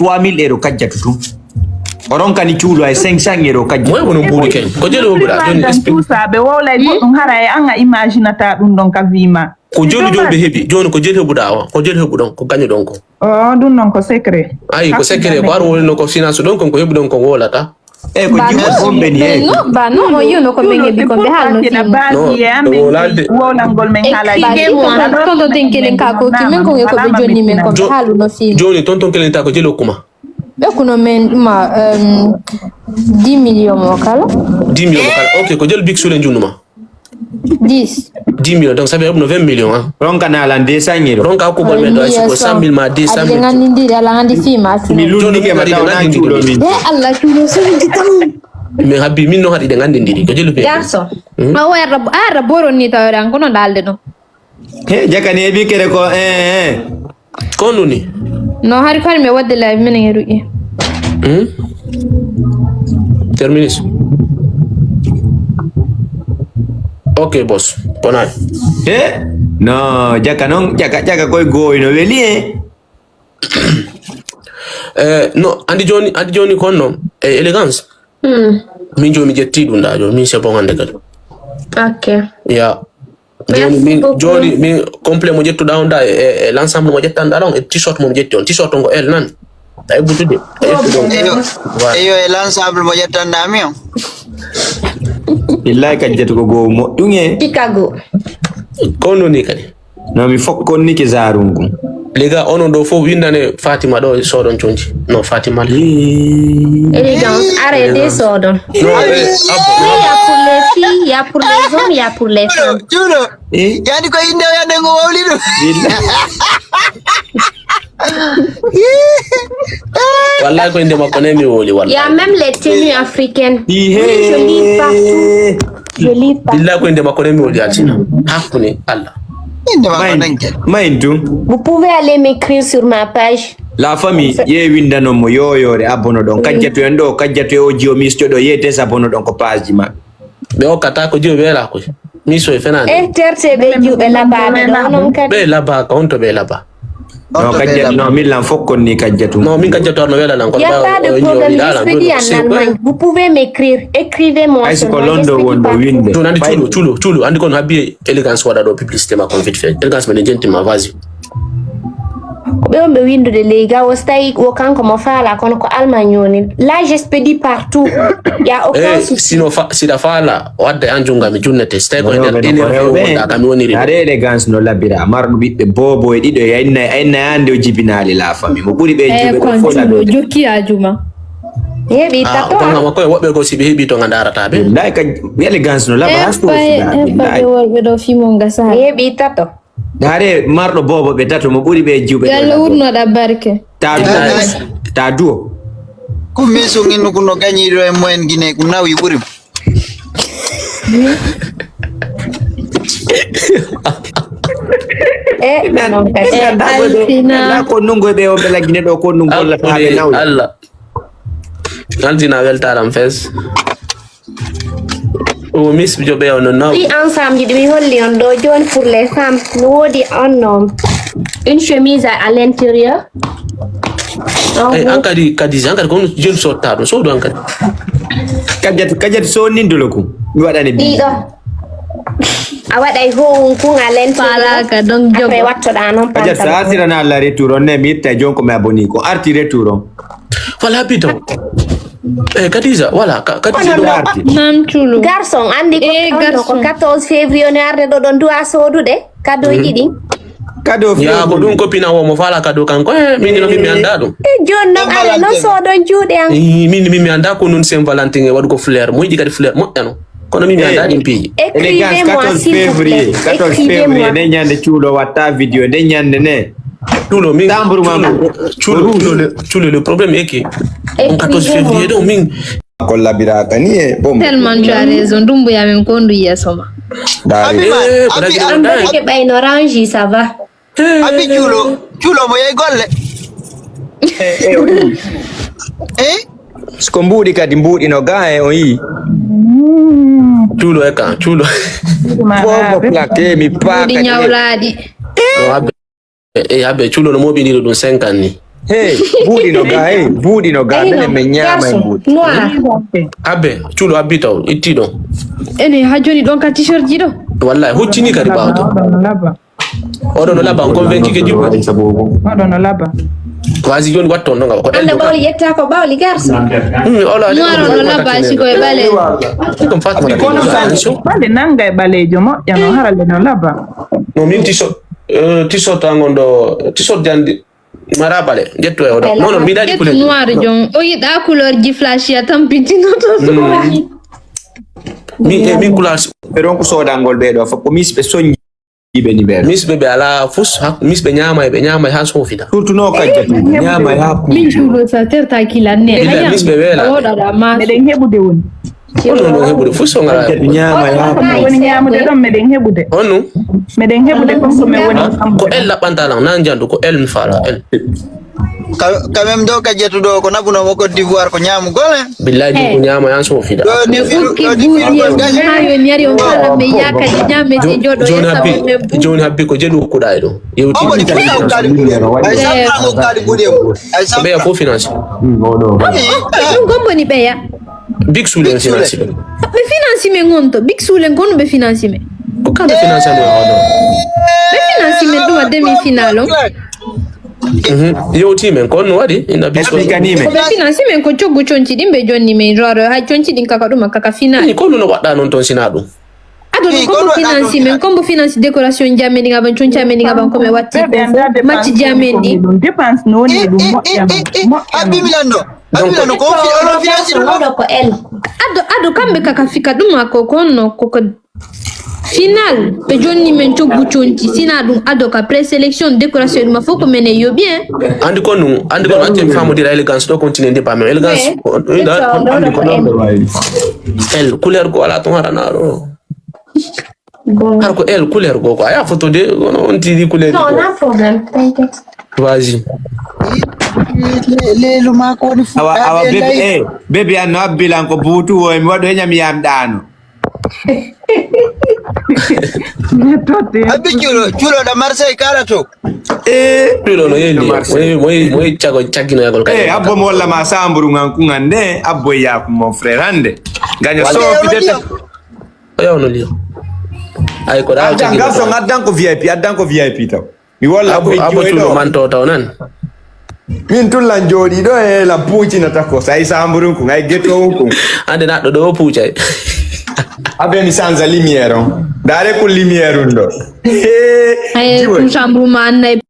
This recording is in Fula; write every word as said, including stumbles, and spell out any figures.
trois mille euro kajjatu tun. O ronkani cuulo ay cinq cents euro kajjatu. Moy wono buuri ken. Ko jelo buda. Joni explique. Tusa ɓe wowlay goɗɗum hara e an a imaginata ɗum ɗon ka vima. Ko joni joni ɓe heɓi. Joni ko jeli heɓuɗa o. Ko jeli heɓuɗon. Ko gañuɗon ko. O ɗum ɗon ko secret. Ayi ko secret ko ar woni no ko finance ɗon kon ko heɓuɗon ko wolata. E ko jiwo bombe ni e. No ba no o yuno ko men heɓi ko ɓe haalno fini. No ɓe wolade. Wowlangol men haala. Tonton tenkelen ka ko ki men ko e ko ɓe jonni men ko ɓe haaluno fini. Joni tonton kelen ta ko jelo kuma. Ɓe kuno men ɗuma dix millions mo kala. Dix millions mo kala. Ok, ko jel big sule junuma. Dix. Dix millions, donc ça fait no vingt millions, hein. Ronka na lan deux cent euro. Ronka ko gol men do ay ko cent mille ma deux cent mille. Adi ngandi ndiri ala ngandi fima. Mi lundi ke ma taw na cuulo min. He Allah cuulo so mi tan. Mi habbi min no hadi de ngandi ndiri ko jelu pe. Garçon. Ma o yarda arda boron ni tawre an kono dalde no. He jakani e bi kere ko eh eh. Ko nuni? No hari kadi mi wadde live minen e ruƴƴe. Hmm? Terminis. Ok boss, bonani. Eh? No, jaka non, jaka jaka koy goy no weli eh. Eh, no, andi joni, andi joni kon non, eh, élégance. Hmm. Min joni mi ƴetti ɗum ɗa joni min c'est bon hande kadi. Ok. Ya. Joni min joni min complet mo ƴettuɗa on da e, e l'ensemble mo ƴettanɗa ɗon e t-shirt mo mi ƴetti on t-shirt on ko el nan a eggutude a ƴettuɗon. Eyo. Eyo e l'ensemble mo ƴettanɗa mi on. Billahi kajjatu ko goo moƴƴuŋe. Chicago. Ko noni kadi. No mi fokkonnike zarungu. Les gars onon ɗo fof windane fatima ɗo soodon conci. Non fatima la. Élégance arrêtez soodon. Non eh, abbo. Il y a pour les filles, il y a pour les hommes, il y a pour les femmes. Juuɗo. Eh? Yani ko inde o yande ngo wawli ɗum. Wallahi ko inde makko ne mi wowli wallahi. Il y a même les tenues africaines. Ihe. Oui, je lis partout. Je lis partout. Billahi ko inde makko ne mi wowli alsina. Hakkunde Allah. Inde makko nanke. Main tu. Vous pouvez aller m'écrire sur ma page. La famille ye windanon mo yoyore abono ɗon kajjatu en ɗo kajjatu e o jio misto ɗo ye désabonno ɗon ko page ji maɓɓe. Ɓe okkata ko jiwo weela koy. Miso e fenande. E terte ɓe juuɓe labaɓe ɗo non kadi. Ɓe laba ka on to ɓe laba. No kajjatu no min lan fokkon ni kajjatu. No min kajjatu arno weela lan ko. Il y a pas de problème, je suis en Allemagne. Vous pouvez m'écrire. Écrivez-moi sur mon London won ɗo winde. Ɗum andi cuulo cuulo cuulo andi kon habbi élégance waɗa ɗo publicité makko vite fait élégance mene jentima vas-y. Ko ɓe on ɓe windude ley gawo so tawi wo kanko mo faala kono ko almagne woni là j'expédie partout. Ya o eh, sino fa, siɗa faala wadde an junga mi junnete so tawi ko nder ɗine wonda kam mi woniri are élégance no labira marɗo ɓiɓɓe bobo e ɗiɗo e ayna ayna ande o jibinaali la famille mo ɓuri ɓe juɓe ɗo fof labira jokki ajuma. Heɓi tato. Kono makko e woɓɓe ko si ɓe heɓi to nga darata ɓe. Nday ka élégance no laba hasto. Ɓe worɓe ɗo fimo ngasa heɓi tato. Hare marɗo boobo ɓe tato mo ɓuri ɓe juuɓe. Yalla wurnoɗa barke. Ta duo. Ta duo. Ko min so ngin ko no gañi ɗo e moyen Guinée ko nawi ɓuri. E non kadi. Na ko nungo ɓe o bela Guinée ɗo ko nungo la ta nawi. Allah. Altina weltaram fes. O mis joɓe o non naw. Ɗi ensemble ɗi mi holli on ɗo joni pour les femmes no wodi on non une chemise à l'intérieur. Ay an kadi kadi an kadi kono joni sotta ɗo sowdu an kadi. Kajat kajat sonnindolo ko mi waɗani bi. Ɗiɗo. A waɗay hohun kun a lentini. Faalaka, donc jogo. Après wattoɗaa non. Ajat, sa pantalon. Artirana Allah retour on ne, mi itta jon ko mi aboni ko. Arti retour on. Voilà, bito. Eh, Khadija, voilà, ka-, Khadija. Onon ɗo arti. Nam Culu. Garçon, andi ko, eh, on ɗo ko garçon. Quatorze février on arde ɗo ɗon duwa soodude. Kado, mhm, ɗiɗi. Kado ya, ko ɗum ko pina wo mo fala kado kanko. Eh, min no mi, mi anda ɗum. E jon non, ala non soodo juuɗe an. Eh, min, min mi anda ko non Saint Valentin e waɗugo fleur. Mo yiɗi kadi fleur moƴƴa no. Kono min mi anda ɗin piiji. Élégance, écrivez-moi, quatorze février, s'il vous plaît. Quatorze février, écrivez-moi. Nde ñande Cuulo watta vidéo, nde ñande ne. Cuulo, min, Cuulo, Cuulo, le, Cuulo, le problème est que on quatorze février ɗo, min. Kollabiraka ni e, bon. Tellement tu as raison. Dumbuya min ko ndu yeeso ma. Dari. Abi ma, eh, ko abi, dagi abi. Ɗum ke ɓayno range, ça va. Eh. Abi Cuulo, Cuulo mo yehi golle. Eh, eh, o yi. Eh? Ko mbuuɗi kadi, mbuuɗi no ga e, o yi. Cuulo e ka, Cuulo. Fof mo plaqué, mi paaka. Mbuuɗi ñawlaaɗi. No, Abe, e, Abe, Cuulo no moɓiniri ɗum cinquante ni. Hey, mbuuɗi no ga, hey, mbuuɗi no ga, minen min ñaama e mbuuɗi. Abe, Cuulo abbi taw, itti ɗon. Ene, ha joni ɗon ka t-shirt ji ɗo? Wallahi, huccini kadi ɓaawo to. Oɗo no laba, on convaincu ke jibbo. Oɗo no laba. Wasi joni watto on ɗon, ko ɓawli yetta ko ɓawli garso. Hmm, ola, noir no laba, si ko e ɓale. Ɗum Fatma. Ɓale nanga e ɓaleejo moƴƴa no, hara le no laba. No min t-shirt, eh, t-shirt an on ɗo, t-shirt jandi. Mara ɓale, jettu e oɗo. Non, non, mi daɗi couleur. Noir jon, o yiɗa couleur ji flash ya tampitinoto. Mm. Mi, eh, min couleur. Ɓe ronku soodangol ɓe ɗo, fof ko mis ɓe soñji ɓe ni ɓe ɗo. Mis ɓe ɓe ala fus, ha, mis ɓe ñaama e ɓe ñaama e ha soofida. Surtout no kajja, ñaama e ha. Min Cuulo sa terta kila ne. Ila mis ɓe wela. Woɗa da ma. Meɗen heɓude woni. Kono no heɓude fof so ngala. Ñaama e haako. Woni ñaamude ɗon, meɗen heɓude. Honno? Meɗen heɓude fof ko men woni. Ko el laɓɓanta lan, nan jandu, ko el mi faala, el. Ka-, quand même, ɗo ka ƴettuɗo ko naɓuno mo Côte d'Ivoire ko ñaamugol, eh. Billahi, ko ñaama yan so fida. Ɗo ni mi ukki buuɗi en, ha yo ñari on kala me yaaka di ñaame di joɗo. Joni habbi, joni habbi ko jeɗu kuɗa e ɗo. Yewti. On woni fusa o kali buuɗi en. Ay, sa o kali buuɗi en. Ay, sa ɓeya ko finance. Ɗum gomboni ɓeya. Big Soul en finance ɓe. Ɓe finance men on to. Big Soul en kono ɓe finance men. Ko kamɓe finance men o ɗo. Ɓe finance men ɗum a demi final on. Mhm. Yewti men kono waɗi ina Big Soul. Explique ni men. Ɓe finance men ko coggu conci ɗin ɓe jonni men roro hay conci ɗin kaka ɗum a kaka final. Ni kono no waɗɗa non ton sina ɗum. Ado no kombo finance men, kombo finance décoration jamen nga ban conci amen nga ban ko me watti. Match jamen ɗi. Dépense no woni ɗum moƴƴa. Abbi Milan ɗo. Donc, ado, ado kamɓe kaka fika ɗum a ko konno ko ko final ɓe jonni men coggu conci sina ɗum ado ka présélection décoration ɗum a fof ko men e yoɓi en. Andi kon ɗum, andi kon acce mi famodira élégance ɗo continue nde pamen élégance. El couleur ko ala ton haranaɗo. Har ko el couleur go ko aya photo de, on, on tiri couleur. Non, on a problème, t'inquiète. Vas-y. Le-, lelu ma ko woni fu-, awa, awa, bebe, eh, bebe an no abbilan ko buutu o, mi waɗo e ñam yam ɗaano. Abbi Cuulo, Cuulo da Marseille kala to. Eh, Cuulo no yendi. Moy, moy, moy cago cagginoyagol kadi. Eh, abbo mo walla ma samburu ngan ku ngan de, abbo e yaku mon frère hande. Gaño so fidete. O yawno liyo. Ay ko da addan garçon, addan ko V I P, addan ko V I P taw. Mi walla ko abbo Cuulo man to taw nan. Min tun lan jooɗi ɗo e lan puucinata ko say samburun kun ay geto kun. Ande na ɗo ɗo puucay. Abe mi sanza lumière on. Dare kun lumière un ɗo. Ay kun samburu man nay.